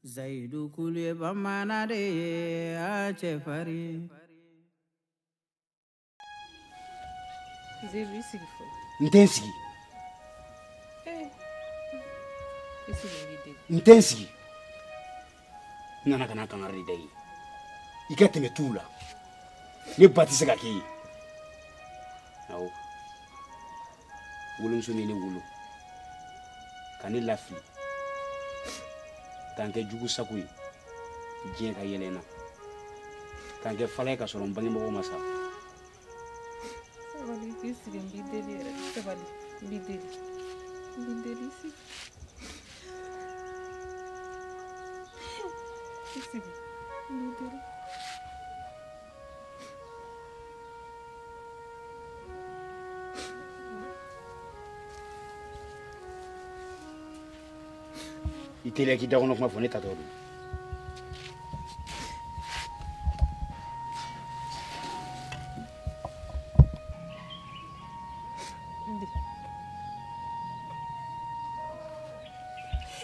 Zayidu kulu ye bamanan de ye a cɛfarin. Zeyidu i sigi fɔlɔ. N tɛ n sigi. I sigi n b'i deli. N tɛ n sigi. N nana ka na kangari de da i ye. I ka tɛmɛ tuw la. Ne ba tɛ se ka k'i ye. Awɔ. Wolomuso min ye ne wolo ka ne lafili k'an kɛ jugu sago ye diɲɛ ka yɛlɛ n na k'an kɛ fala ye ka sɔrɔ n bangebagaw ma sa. Sabali i sigi n b'i deli yɛrɛ sabali n b'i deli n b'i deli i sigi i sigi n b'i deli. I teliya k'i da kɔnɔ kuma fɔ ne tatɔ don.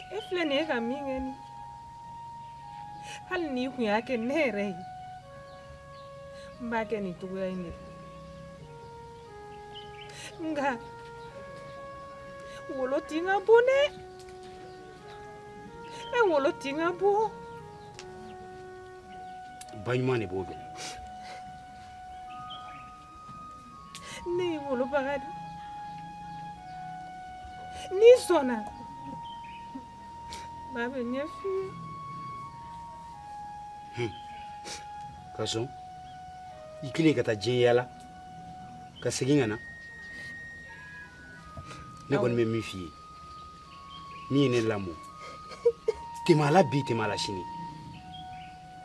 E filɛ nin ye ka min kɛ nin hali n'i kun y'a kɛ ne yɛrɛ ye n b'a kɛ nin cogoya in de la nka wolo ti n ka bon dɛ. E wolo ti n ka bon. Ba ɲuman de b'o dɔn. Ne ye wolobaga de. N'i sɔnna ba bɛ ɲɛ f'i ye. Ka sɔn i kelen ka taa diɲɛ yaala ka segin ka na. Ne kɔni bɛ min f'i ye min ye ne lamɔ tɛmɛ a la bi tɛmɛ a la sini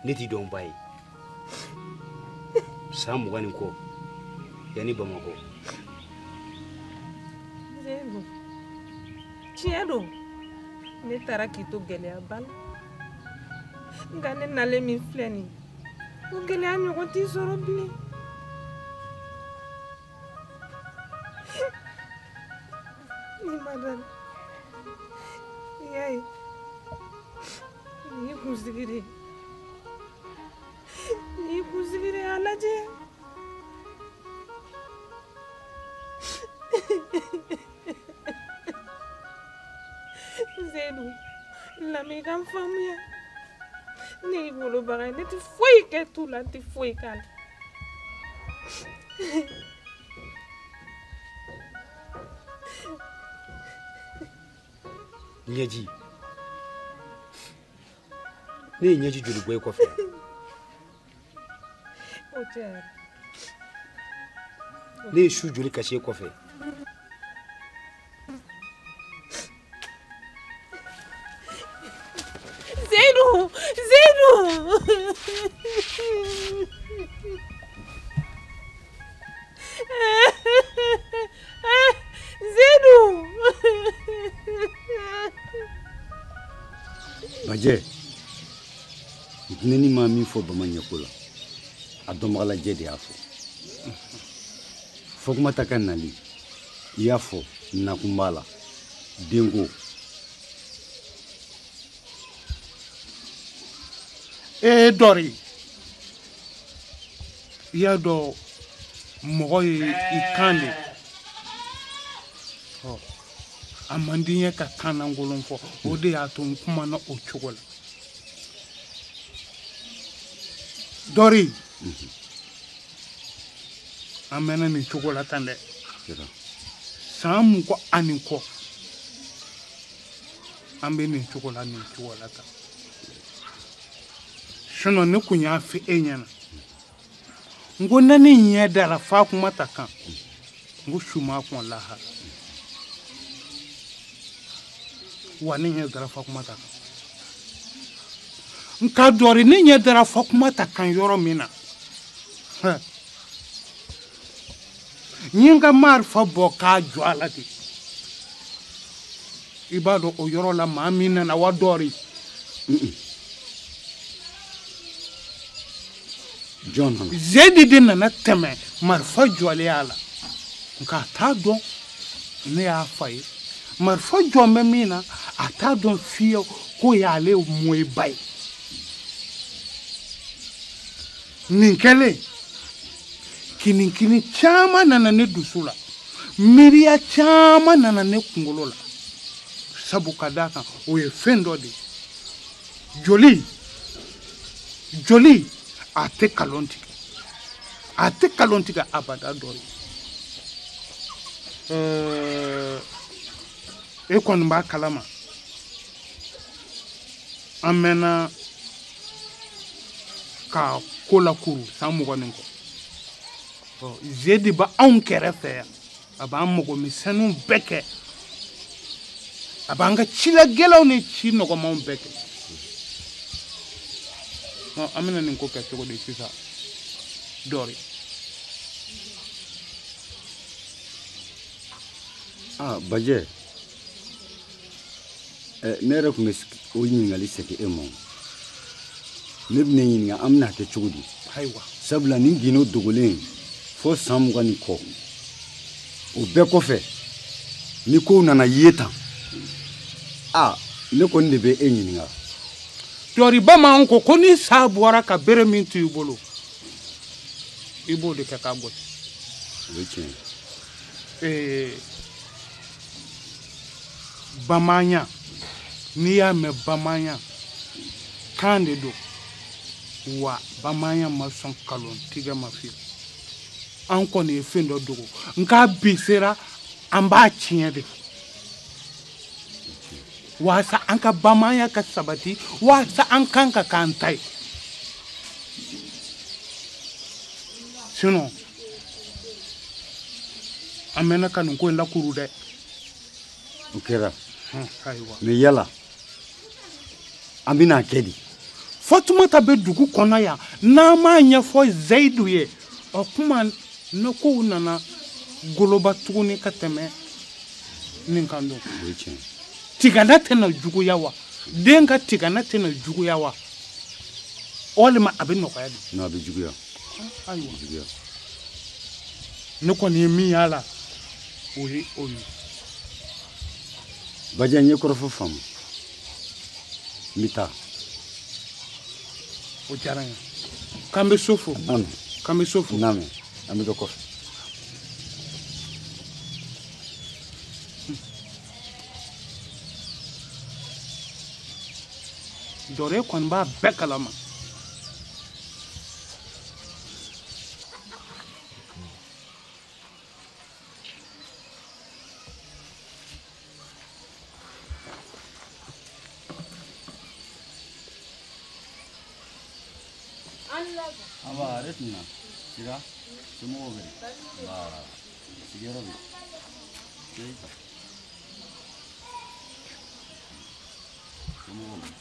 ne t'i dɔn ba ye san 20 ni kɔ yanni Bamakɔ. Zeyidu tiɲɛ don ne taara k'i to gɛlɛyaba la nka ne nalen min filɛ nin ye o gɛlɛya ɲɔgɔn t'i sɔrɔ bilen. Ni ma da i y'a ye nin y'i kunsigi de ye nin y'i kunsigi de ye a lajɛ. Zeyidu lamɛn i ka n faamuya ne y'i wolobaga ye ne tɛ foyi kɛ tu la n tɛ foyi k'a la. Ɲɛji ne ye ɲɛji joli bɔ e kɔfɛ. O cayara. Ne ye su joli kasi e kɔfɛ. Zeyidu Zeyidu. Zeyidu. Bajɛ ne ma min fɔ Bama ɲɛko la a dɔnbagalajɛ de y'a fɔ. Fɔkumata ka nali i y'a fɔ nakun b'a la denko. Ee Dɔri i y'a dɔn mɔgɔ ye i kan de ɔ a man di n ye ka kan lankolon fɔ o de y'a to n kumana o cogo la. Dɔri an mɛnna nin cogo la tan dɛ san 20 ani kɔ an bɛ nin cogo la nin cogo la tan sinon ne kun y'a fɔ e ɲɛna n ko ne ni ɲɛ dara Fatumata kan n ko su ma kɔn lahara wa ne ɲɛ dara Fatumata kan nka Dɔri ne ɲɛ dara Fatumata kan yɔrɔ min na n ye n ka marifa bɔ k'a jɔ a la de i b'a dɔn o yɔrɔ la maa min nana wa Dɔri. Jɔn nana? Zeyidu de nana tɛmɛ marifa jɔlen a la nka a t'a dɔn ne y'a fa ye marifa jɔn bɛ min na a t'a dɔn fiyewu K'o y'ale mɔyiba ye. Nin kɛlen kinikini caman nana ne dusu la, miiriya caman nana ne kunkolo la, sabu ka d'a kan o ye fɛn dɔ de ye. Joli joli a tɛ kalon tigɛ, a tɛ kalon tigɛ abada dɔ ye. E kɔni b'a kalama an mɛnna ka ko lakuru san 20 ni kɔ. Zedi bɛ anw kɛrɛfɛ yan, a b'an mɔgɔmisɛnninw bɛɛ kɛ, a b'an ka cilagɛlɛnw ni ci nɔgɔmanw bɛɛ kɛ. An bɛna nin ko kɛ cogo di sisan Dɔri? Ah Bajɛ, ne yɛrɛ tun bɛ o ɲininkali segin e ma. Ne bɛna ɲininka an bɛna kɛ cogo di? Ayiwa, sabula nin gindo dogolen fo san 20 ni kɔ, o bɛɛ kɔfɛ ni kow nana ye tan, a ne kɔni de bɛ e ɲininka. Dɔri, bamananw ko ko ni sa bɔra ka bere min to i bolo, i b'o de kɛ k'a gosi. O ye tiɲɛ ye. Bamanya, n'i y'a mɛn bamanya kan de don, wa bamanya ma sɔn kalon tigɛ ma fiyewu. An kɔni ye fɛn dɔ dogo, nka bi sera an b'a tiɲɛ de, walasa an ka bamanya ka sabati, walasa an kan ka k'an ta ye. Sinon an mɛnna ka nin ko in lakuru dɛ. O kɛra. Ayiwa. Mais yala an bɛna kɛ di? Fatumata bɛ dugu kɔnɔ yan, n'an m'a ɲɛfɔ Zayidu ye, o kuma ne kow nana goloba tuguni ka tɛmɛ nin kan don. O ye tiɲɛ. Tigana tɛna juguya wa? Den ka tigana tɛna juguya wa? Walima a bɛ nɔgɔya de? Non, a bɛ juguya. Ayiwa. Juguya. Ne kɔni ye min y'a la, o ye o ye. Bajɛ, n ye kɔrɔfɔ faamu. N bɛ taa. O diyara n ye. K'an bɛ so fo. Naamu. K'an bɛ so fo. Naamu. An bɛ kɛ kɔfɛ. Dɔre kɔni b'a bɛɛ kalama. Aba, hɛrɛ tun na. Sira, somɔgɔw bɛ di? Nba, sigiyɔrɔ bɛ di? Somɔgɔw bɛ di?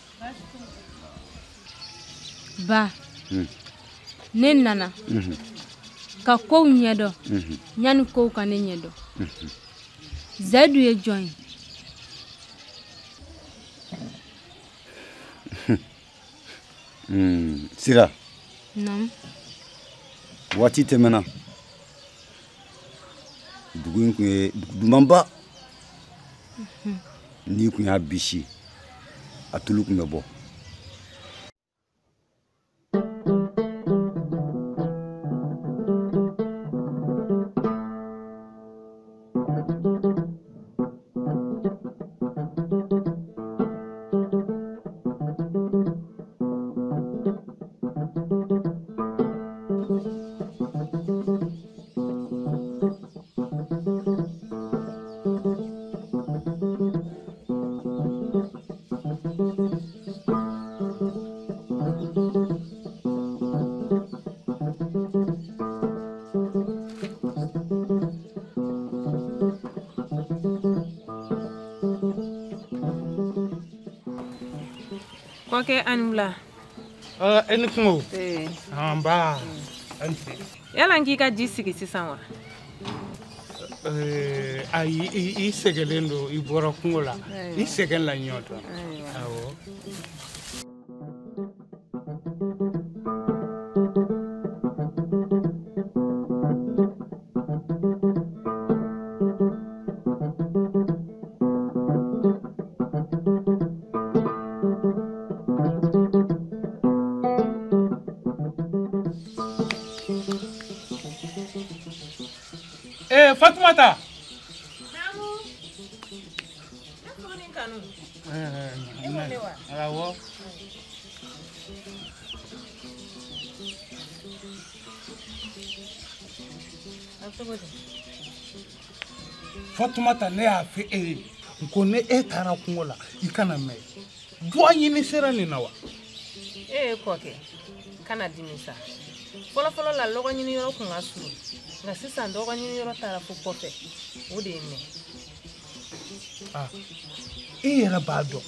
Ba, ne nana ka kow ɲɛdɔn yanni kow ka ne ɲɛdɔn. Zayidu ye jɔn ye? Sira. Naamu. Waati tɛmɛna, dugu in tun ye dugu dumanba. N'i tun y'a bisi, a tulu tun bɛ bɔ. Kɔkɛ ani wula. E ni kungo. Nba. Yala n k'i ka ji sigi sisan wa? Ayi, i sɛgɛlen don, i bɔra kungo la. I sɛgɛn la ɲɔ dɔn. Awɔ. Fatoumata. Naamu. Ne furu ni kanu. E ko ne wa? Awɔ. A cogo di? Fatoumata, ne y'a fɔ e ye n ko ni e taara kungo la i kana mɛn. Duwa ɲini sera nin na wa? E ye kɔ kɛ, kana dimi sa. Fɔlɔfɔlɔ la lɔgɔ ɲini yɔrɔ kun ka surun. Nka sisan dɔgɔ ɲini yɔrɔ taara fo kɔfɛ, o de ye mɛn. Ah, e yɛrɛ b'a dɔn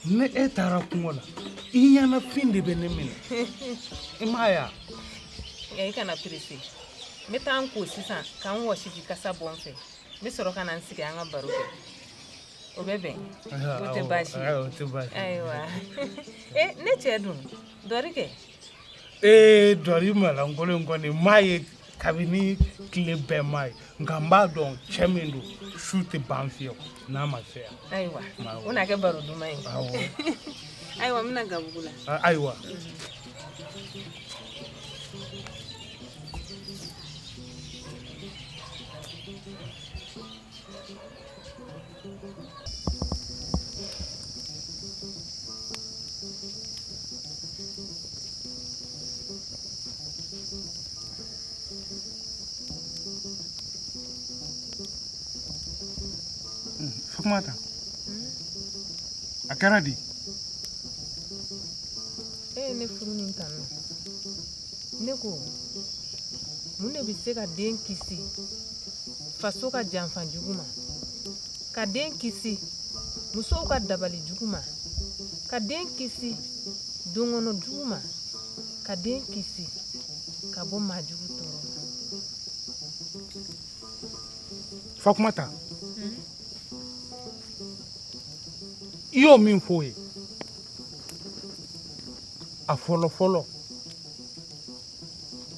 ni e taara kungo la i ɲɛnafin de bɛ ne minɛ. I m'a ye wa? Nka i kana perese. N bɛ taa n ko sisan ka n wɔsi k'i kasa bɔ n fɛ. N bɛ sɔrɔ ka na n sigi an ka baro kɛ. O bɛ bɛn? O tɛ baasi ye. O tɛ baasi ye. Ayiwa. Ne cɛ dun? Dɔri kɛ? Ee, Dɔri malankolon kɔni n m'a ye kabini tile bɛɛ m'a ye, nka n b'a dɔn cɛ min don su tɛ ban fiyewu n'a ma se yan. Ayiwa, o na kɛ baro duman ye. Awɔ. Ayiwa, n bɛna gabugu la. Ayiwa. Fatoumata, a kɛra di? E ye ne furu min kanu, ne ko mun de bɛ se ka den kisi faso ka janfa jugu ma, ka den kisi musow ka dabali jugu ma, ka den kisi donkɔnɔ jugu ma, ka den kisi ka bɔ maa jugu tɔɔrɔ ma. Fatoumata, i y'o min f'o ye, a fɔlɔ fɔlɔ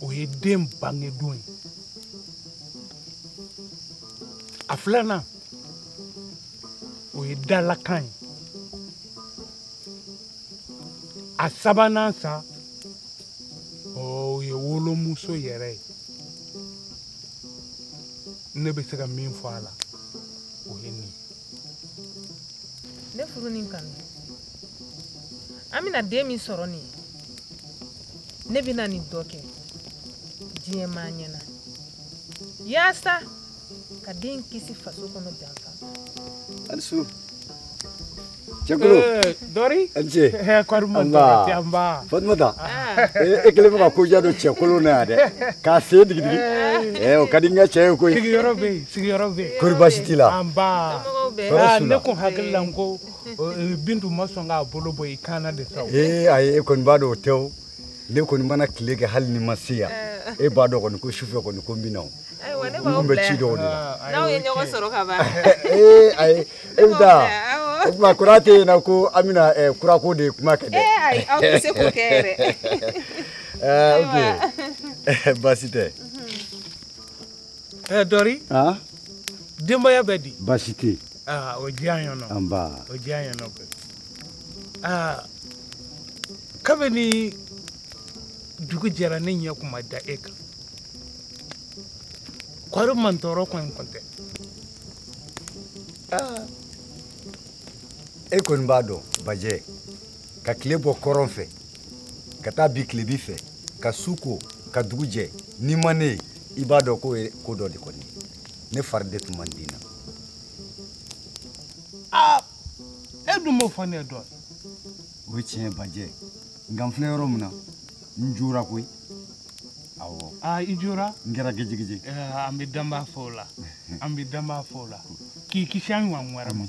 o ye den bangedon ye. A filanan o ye dalakan ye. A sabanan sa o ye wolomuso yɛrɛ ye. Ne bɛ se ka min fɔ a la o ye nin ye. Ne furu ni kanu, an bɛna den min sɔrɔ nin ye, ne bɛna nin dɔ kɛ diɲɛ maa ɲɛna yaasa ka den kisi faso kɔnɔ janfa. Alisu. Cɛkolo. Dɔri. A ni ce. Kɔri ma tɔɔrɔ tɛ, an ba. Fatumata, e kɛlen bɛ ka koja don cɛkolon na yan dɛ, k'a sen digidigi. O ka di n ka cɛ ye koyi. Sigiyɔrɔ bɛ yen, sigiyɔrɔ bɛ yen. Kɔri baasi t'i la? An ba. Ne kun hakili la n ko Bintu ma sɔn k'a bolo bɔ i kan na de sa. Ee ayi, e kɔni b'a dɔn o tɛ o. Ne kɔni mana tile kɛ hali ni ma se yan, e b'a dɔn kɔni ko sufɛ kɔni ko n bɛ na o. Ayiwa, ne b'aw bila yan. N kun bɛ ci dɔw de la. N'aw ye ɲɔgɔn sɔrɔ ka ban. Ee ayi, e bɛ taa. O tuma kura tɛ yen na ko an bɛna kurako de kuma kɛ dɛ. Ee ayi, aw tɛ se k'o kɛ yɛrɛ. Ok, baasi tɛ. Dɔri. Denbaya bɛ di? Baasi tɛ yen. O diya n ye nɔ. An ba. O diya n ye nɔ koyi. Kabini dugu jɛra ne ɲɛ kun ma da e kan. Kɔri mantɔɔrɔ kɔni kun tɛ. E kɔni b'a dɔn Bajɛ, ka tile bɔ kɔrɔn fɛ ka taa bi tilebi fɛ, ka su ko ka dugu jɛ, n'i ma ne ye i b'a dɔn k'o ye ko dɔ de kɔni ye. Ne fari de tun man di n na. E dun m'o fɔ ne ye dɔɔnin. O ye tiɲɛ ye Bajɛ, nka n filɛ yɔrɔ min na, n jora koyi. Awɔ. I jora? N kɛra gejegeje. An bɛ danba fɔ o la. An bɛ danba fɔ o la. K'i kisi an ɲɔgɔn wɛrɛ ma.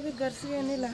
Bɛ garisigɛ ne la.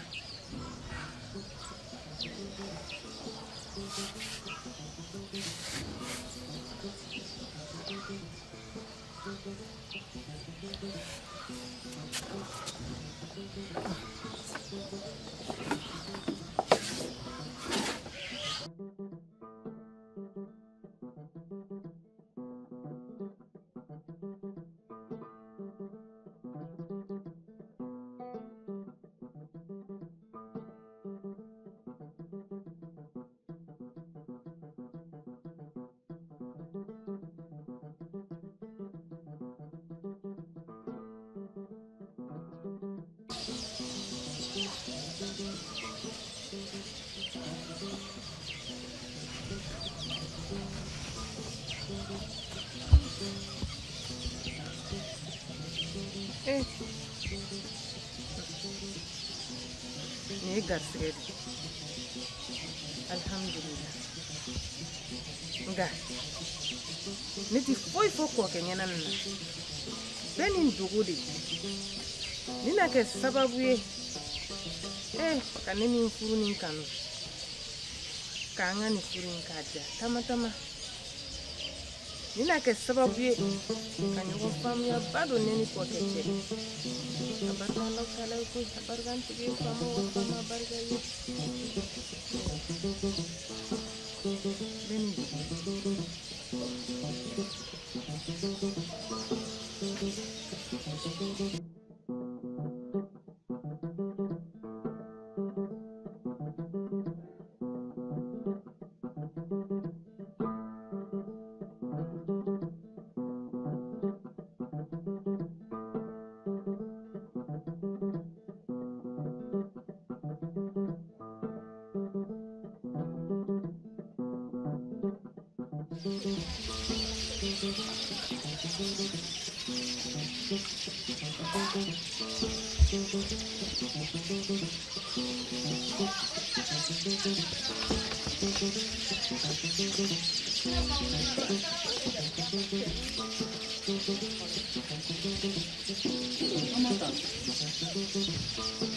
Nin ye garisigɛ de ye, alihamudulila. Nka ne ti foyi fɔ kɔkɛ ɲɛna nin na. Bɛɛ ni dogo de. Nin na kɛ sababu ye ka ne ni furu nin kanu, k'an ka nin furu in k'a diya tama tama. Nin na kɛ sababu ye ka ɲɔgɔn faamuyaba don ne ni kɔkɛ cɛ. A barika Alahu taala ye koyi, a barika n tigi ye, faama o faama a barika ye. Bɛɛ ni dogo.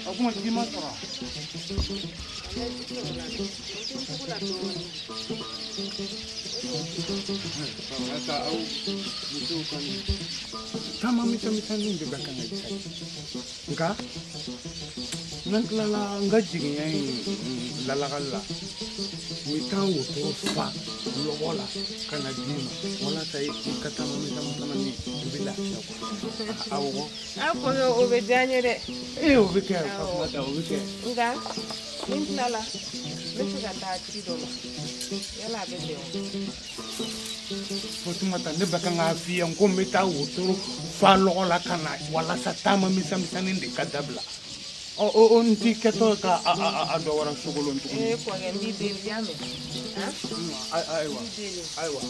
O kuma ji ma sɔrɔ. Aw musow kɔni taama misɛnmisɛnnin de bɛ kan ka caya, nka n'an tilala n ka jiginya in lalagali la, n bɛ taa wotoro fa lɔgɔ la ka na d'i ma walasa i ka taama misɛnmisɛnnin i bɛ lafiya kɔnɔ. Awɔ. A kɔkɛ, o bɛ diya n ye dɛ. Ee, o bɛ kɛ Fatumata, o bɛ kɛ. Nka ni n tilala, n bɛ fɛ ka taa ci dɔ la, yala a bɛ bɛn wa? Fatumata, ne bɛ kan k'a f'i ye ko n bɛ taa wotoro fa lɔgɔ la ka na walasa taama misɛnmisɛnnin de ka dabila. Ɔ o n t'i kɛtɔ ka a dɔ wɛrɛ sogolon tuguni. Ee kɔkɛ, n b'i deli, i y'a mɛn? Ayiwa, ayiwa.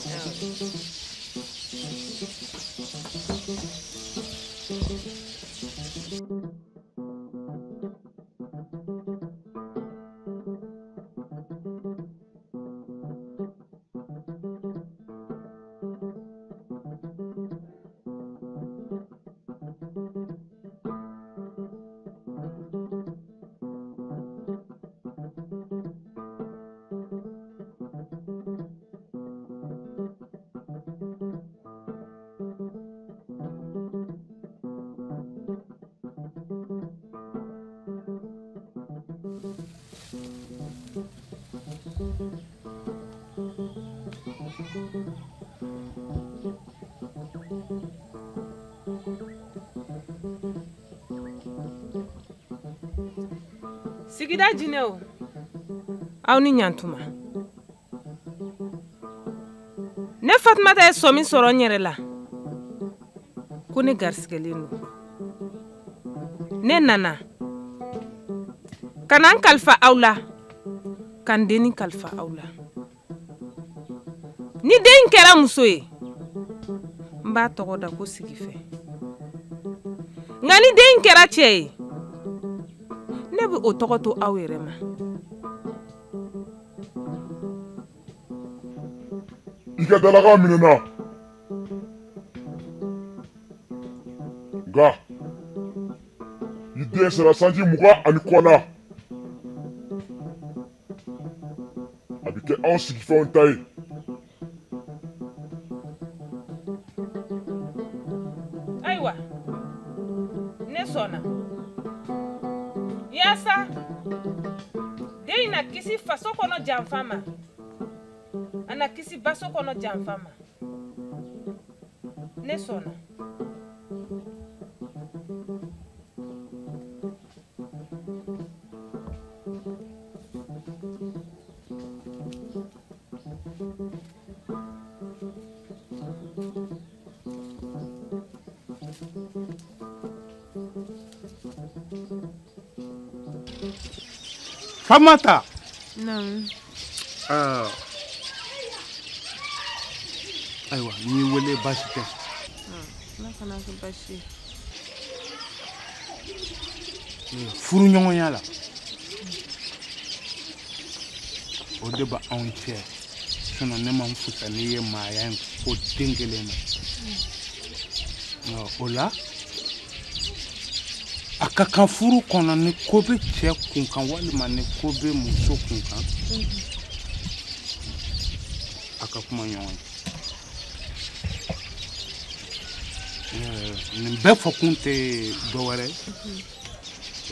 Sigida jinɛw, aw ni ɲantuma. Ne Fatumata ye sɔmi sɔrɔ n yɛrɛ la ko ne garisigɛlen don. Ne nana ka na n kalifa aw la, ka n denni kalifa aw la. Ni den kɛra muso ye, n b'a tɔgɔ da ko Sigifɛ. Nka ni den kɛra cɛ ye, ne bɛ o tɔgɔ to aw yɛrɛ ma. I ka dalakan minɛna. Nka i den sera sanji 20 ani kɔ la. A bɛ kɛ anw sigifɛnw ta ye. Ayiwa, ne sɔnna. Yaasa den in na kisi faso kɔnɔ janfa ma, a na kisi baso kɔnɔ janfa ma. Ne sɔnna. Famata. Naamu. Ayiwa, n y'i wele baasi tɛ. Ala kana kɛ baasi ye. Furuɲɔgɔnya la, o de bɛ anw cɛ. Sinon ne ma n fusa n'i ye maaya in ko den kelen na. O la, a ka kan furu kɔnɔ ni ko bɛ cɛ kun kan walima ni ko bɛ muso kun kan, a ka kuma ɲɔgɔn ye. Nin bɛɛ fɔ kun tɛ dɔwɛrɛ ye.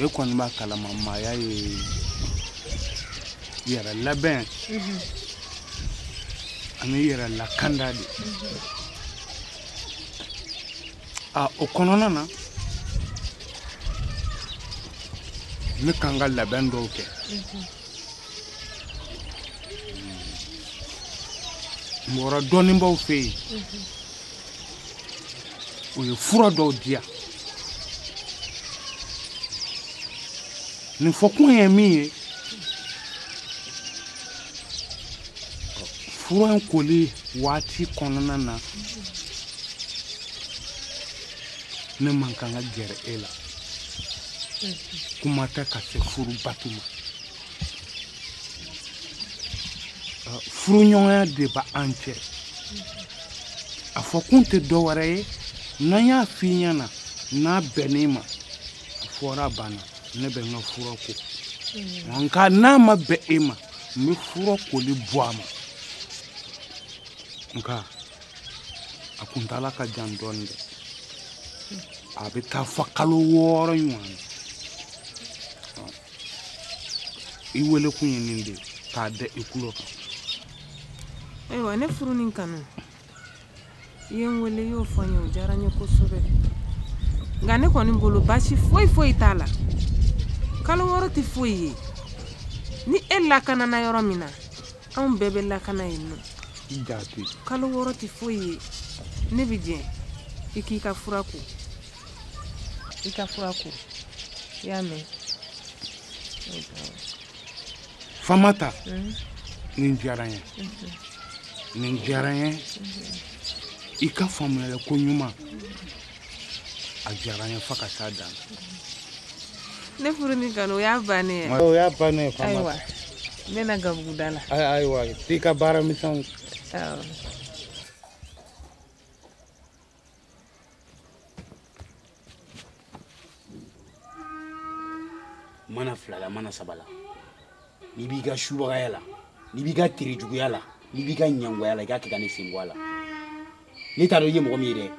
E kɔni b'a kalama maaya ye yɛrɛ labɛn ani yɛrɛ lakanda de. A o kɔnɔna na, ne kan ka labɛn dɔw kɛ. N bɔra dɔnnibaw fɛ yen, u ye fura dɔw di yan. Nin fɔkun ye min ye, fura in koli waati kɔnɔna na, ne man kan ka gɛrɛ e la. Kuma tɛ ka se furu batu ma. Furuɲɔgɔnya de b'an cɛ. A fɔ kun tɛ dɔwɛrɛ ye, n'an y'a f'i ɲɛna n'a bɛnn'i ma, a fɔra a banna, ne bɛ n ka fura ko. Nka n'a ma bɛn e ma, n bɛ fura koli bɔ a ma. Nka a kuntaala ka jan dɔɔnin dɛ. A bɛ taa fɔ kalo 6 ɲɔgɔn na. I wele kun ye nin de ye, k'a da i kulo kan. Ayiwa, ne furu ni kanu, i ye n wele, i y'o fɔ n ye, o diyara n ye kosɛbɛ. Nka ne kɔni bolo baasi foyi foyi t'a la. Kalo 6 tɛ foyi ye. Ni e lakanana yɔrɔ min na, anw bɛɛ bɛ lakana yen nɔ. Jate. Kalo 6 tɛ foyi ye. Ne bɛ jɛn i k'i ka fura ko. I ka fura ko. I y'a mɛn? Famata, nin diyara n ye. Nin diyara n ye. I ka faamuyali ko ɲuman, a diyara n ye fo ka s'a dan na. Ne furu ni kanu, o y'a bannen ye. O y'a bannen ye Famata. Ayiwa, n bɛ na gabuguda la. Ayiwa, t'i ka baara misɛnw. Awɔ. Mana 2 la, mana 3 la. N'i b'i ka subagaya la, n'i b'i ka terijuguya la, n'i b'i ka ɲangoya la, i k'a kɛ ka ne sen bɔ a la. Ne t'a dɔn i ye mɔgɔ min ye dɛ.